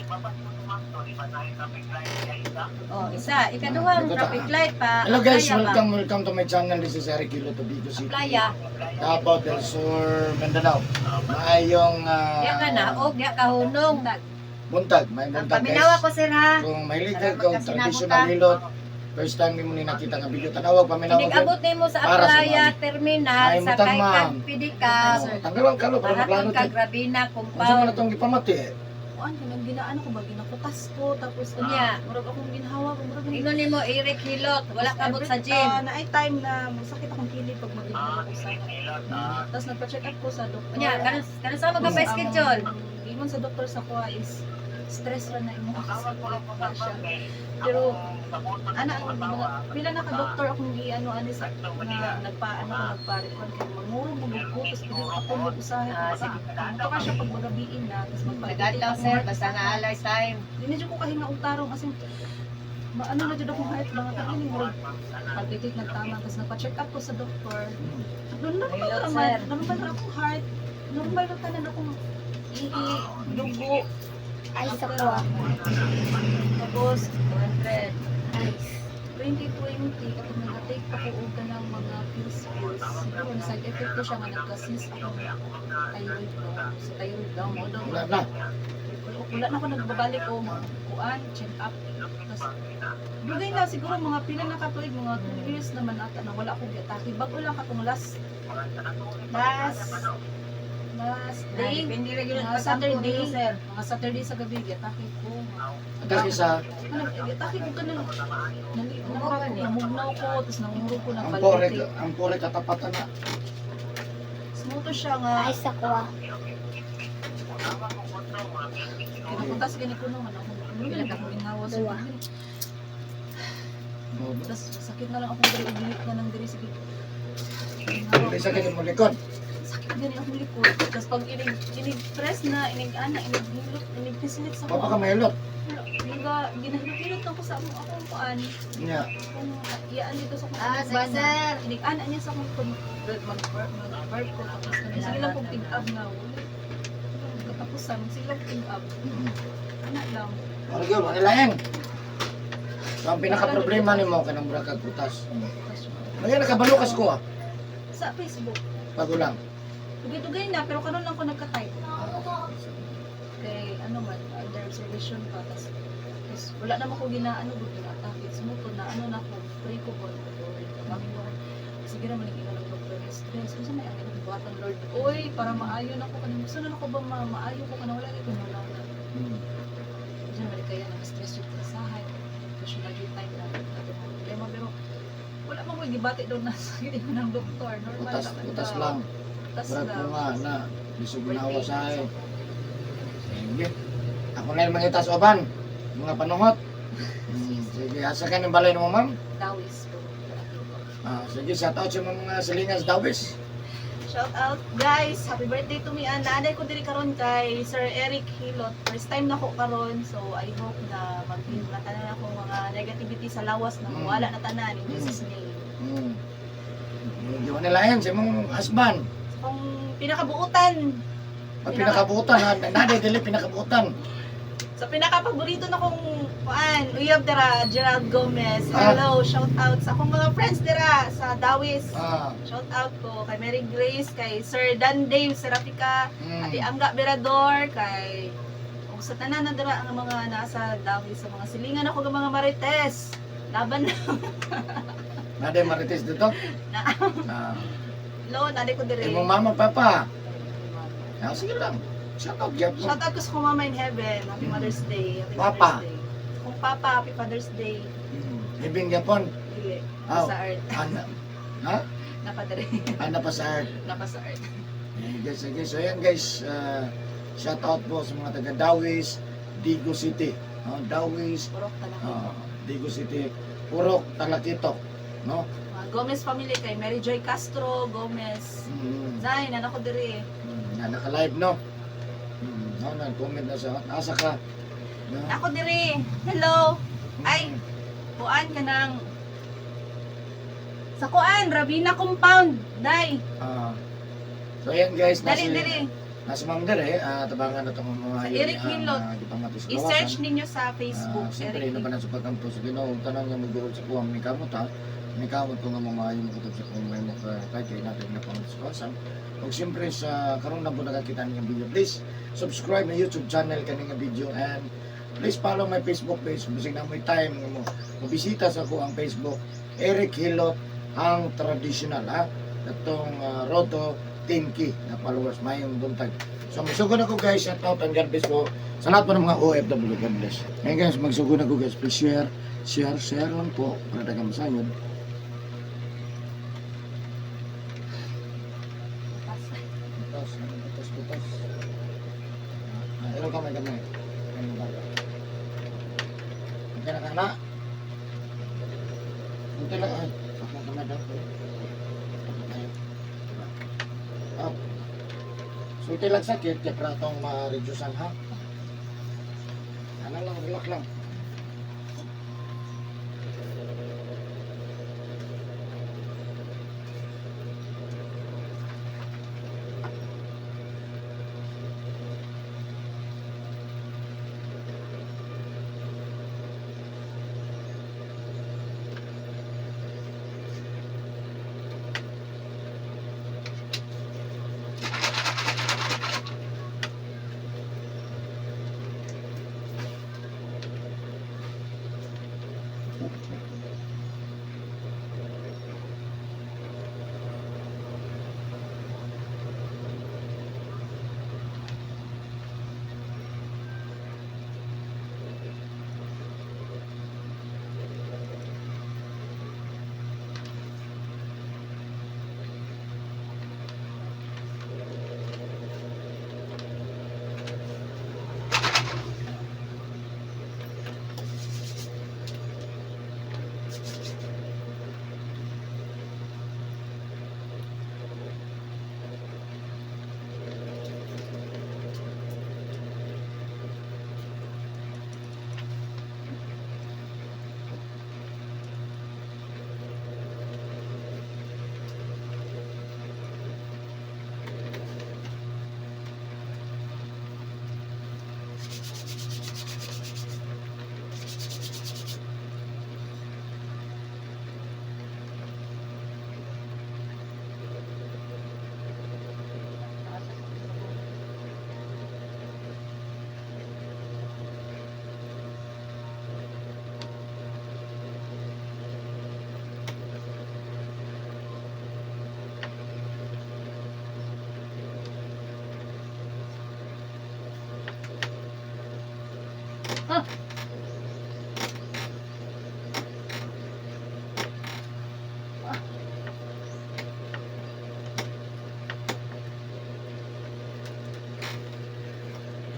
Oh, isa. Ikaduhang Ikaw ta. traffic light pa. Hello guys, Aplaya ba? Welcome, welcome to my channel. This is Eric Hilo, Tobico City. Aplaya. Davao del Sur, Mindanao. Maayong Diya ka na, og diya ka hunong. Buntag, may Ang buntag, paminawa guys. ko, sir, ha. Kung mahilig ka Salamat kung ka, sinabot traditional ka. Hilot, first time mo ni nakita nga video, tanawag paminawa. Inigabot nimo sa Para sa Aplaya mami. Terminal Ay, sa mutang, kay ma'am. kag Pidicab. Oh, tanggalan kalo para Pahatol maplano kag to. Rabina Unsa man compound. atong gipamati eh? Kuan kanang ginaano ko ba, ginakutas ko, tapos Unya. murag akong ginhawa ko, murag Ingon nimo Eric Hilot, wala kabot sa gym. Naay time na masakit akong kilid pag maginhawa ko sa. Tapos nagpa-check up ko sa doktor. Unya, kanus sa mga Tapos, ang schedule. Ingon sa doktor sa kuha is stress ra na imo siya. Pero ana ang mga pila na ka doktor akong gi ano ani sa nga nagpa ano ko nagpa-record kay mangurong mo ko, tapos pili ako mo usahay Ah, ko sige. sige. Ka siya pag magabiin na, tapos Tagadlaw, sir, basta naalay time. Di na jud ko kahinga og tarong, as in maano na jud akong heart, mga kaini murag palpitate ng tama. Tapos nagpa-check up ko sa doktor. Normal Hilot, naman, sir. Normal na akong heart. Normal na tanan akong ihi, dugo. Ay, sa kuha. Tapos 200. Ice. 2020 katong nag-take pa ko og kanang mga pills pills. Siguro na side effect ko siya nga nagka-cyst akong thyroid ko. Sa thyroid daw mo daw. Wala na. Wala na ako nagbabalik o kuan, check up. Tapos dugay na siguro mga pila na katuig, mga 2 years naman ata na wala akong giatake. Bago lang katong last last last day, Depende ra gyud mga ang Saturday, Saturday, sir. Mga Saturday sa gabi giatake ko. Atake sa Ano, giatake ko kanang nali namugnaw ko, tapos nanguro ko, ang pore nagpalpitate. Ang pore katapatan na. Smuto siya nga Ice sa kuha. kinakutas gani ko no, ano ako gani ako ginawa sa Dalawa. Oh, Tapos sakit na lang akong diri uglit na lang diri, sige. Dili sakit mo likod. Sakit gani akong likod. Tapos pag inig inig press na, inig ana, inig hilot, inig pislit sa Wa pa ko. ka mahilot. Naga ginahilot ako sa akong akong kuan. Nya. Kung iyaan dito sa akong Ah, sige, bana. sir. Inig ana niya sa akong pag mag mag verb ko, tapos kanang sige lang kong tig-ab na wala. Katapusan, sige lang tig-ab. Ana lang. Wala gyud, wala lain. So ang pinaka problema nimo kanang mura kag kutas. Tapos, Maya nakabalo kas ko ah. sa Facebook. Bago lang. Dugay-dugay na, pero karon lang ko nagka-type. Kay ano man, under observation pa. Tas, tas wala naman ko ginaano, gud gina-atake. Sumuto na, ano na ko, pray ko po. Lord, tabangin ko. Sige naman, nag ng doktor, stress. Kung sa may ang imong buhatan, Lord. Oy, para maayo na ko. Kanang gusto na ko ba maayo ko kanang wala ko na na. Diyan man kaya na stress jud ka sahay. Kasi na jud time na ato mga problema, pero wala man ko gibati doon na sakit ko ng doktor. Normal Kutas, naman kutas daw. lang. Kutas Murag ko lang. nga na bisog ginawa sa ay. Sige. Ako na yung mangitas oban. Mga panuhot. Sige, asa ka ng balay mo, ma'am? Dawis po. Ah, sige, shout out sa mga silingan sa Dawis. Shout out guys, happy birthday to me. Ang nanay ko diri karon kay Sir Eric Hilot. First time na ko karon, so I hope na maging na tanan akong mga negativity sa lawas na mawala na tanan in Jesus name. Hindi mo nila yan sa imong husband. Kung pinakabuutan, Pag pinakabutan, ha? Nanay, dili pinakabutan. Sa pinakapaborito na kong kuan, uyab dira Gerald Gomez. Ah. Hello, shout out sa akong mga friends dira sa Dawis. Shout out ko kay Mary Grace, kay Sir Dan Dave Serafica, Ate Angga Berador, kay ug sa tanan na dira ang mga nasa Dawis, sa mga silingan ako ng mga Marites. Laban na. Nanay Marites dito? Na. Lo, nari ko dire. Imong mama, papa. Ah, sige lang. Shout out, gyud mo. Shout out ko sa kong mama in heaven. Happy Mother's Day. Happy Papa. Mother's Day. Sa kong papa, Happy Father's Day. Ibing gyapon. Dili. Aw. Sa earth. Ana. Ha? Napadere. Ana pa sa earth. Napa sa earth. Ayan, guys, sige. So ayan guys, shout out po sa mga taga Dawis, Digo City. No? Dawis, Purok talaga. Digo City, Purok, Talakitok. No? Mga Gomez family, kay Mary Joy Castro Gomez. Zay, nana ko dire. Na naka-live, no? No, nag-comment na sa asa ka. No? Ako dire. Hello. Ay, kuan ka ng sa kuan, Rabina Compound. Day, Ah. So ayan guys, dali nasi, diri. Nasa ma'am dere, tabangan na itong mga Sa Eric Hilot. gipamati sa I-search kawasan. ninyo sa Facebook. Siyempre, Eric ino pa Hilot. na sa pagkampo sa Ginoo, tanan nga magduol sa kuwang ni kamot ha. Ni kamot ko nga mamaayo mo kutob sa kuwang may mo kay kay natin na pamati sa kawasan. Ug siyempre sa karon na po nakakita ninyo video, please subscribe na YouTube channel kani nga video and please follow my Facebook page. Bisag na may time nga mo mobisita sa ko ang Facebook Eric Hilot ang traditional ha. Katong Roto 10K na followers, mayong buntag. So magsugod ako guys, shout out and God bless po sa lahat po ng mga OFW, God bless. Ngayon guys, magsugod ako guys, please share, share, share lang po para dagang masayod. Butas, butas, butas. Pero kamay, kamay. Kamay ba? Okay na ka na? Kunti lang, ay. Sakang kamay daw. Tapos tayo. Up. Sulti lang sakit, kaya para itong ma-reducean ha. Ano lang, relax lang.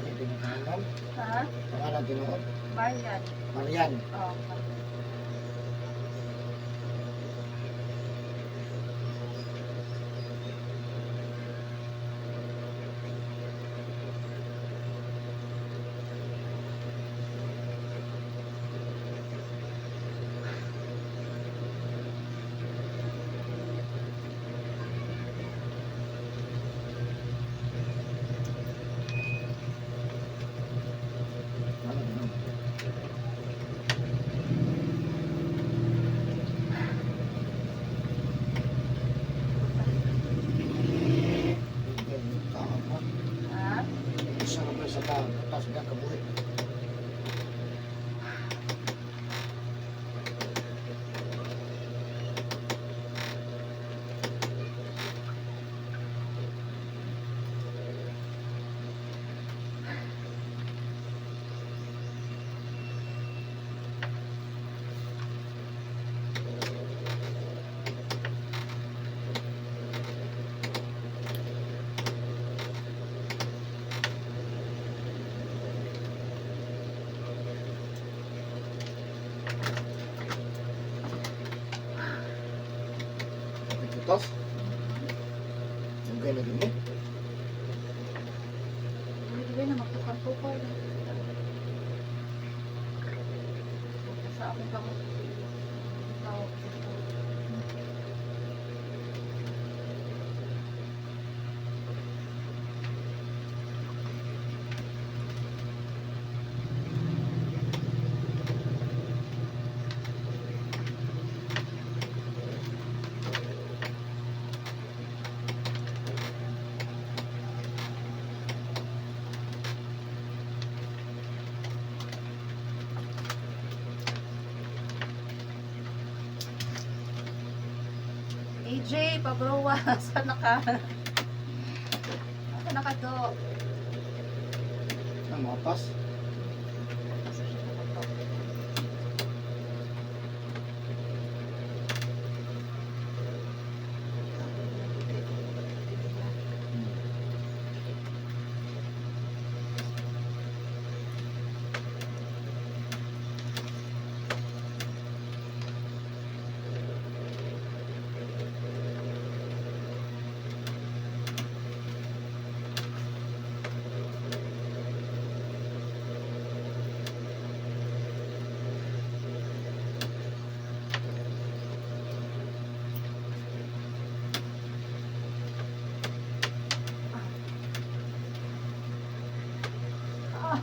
Ano yung pinakalan? Ha? Pangalan tinuod? Marian. Marian. Oh, Marian. Ano tinuod? Ha? Isa ka pa sa tao, tapos nga kabuhi. Butas? Okay na din eh. Dili na magtukar-tukar. Sa akong kamot. Tawag. PJ, Pabroa, sana ka? Sana ka to? Ang mga pas. Asa siya nakato? Ah.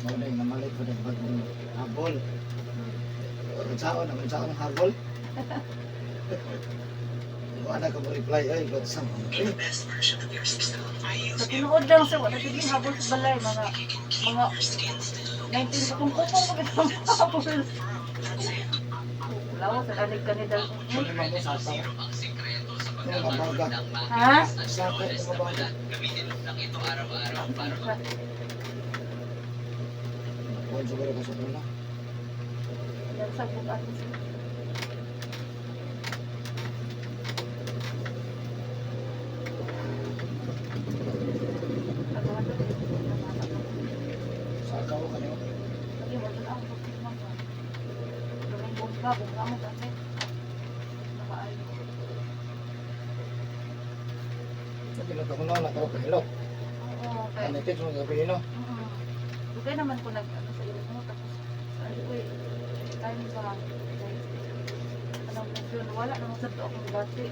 Mao na yung namalit ko ng bagong habol. Ang saon ang habol. Wala ka mo reply ay but sa Sa tinuod lang sir, wala jud ni habol sa balay mga mga 19 kung kupong ko bitong habol. Wala sa anig kanida. Ano man mo sa asawa? Ano mabaga? Ha? Sako mo mabaga. Kuhan siguro ko sa una. Yan sa bukat sir. Saka ko kanyo. Lagi mo dun ang problema ka. Daming bongga, bongga mo gamit. Nakaayo. Sa tinatako na na ko kahilok. Oo, kay. Ano ito sa gabi no? Mm. Dugay naman ko nag ano sa ilo mo tapos ano ko eh, time ba kay anong medyo wala naman sa to akong dati.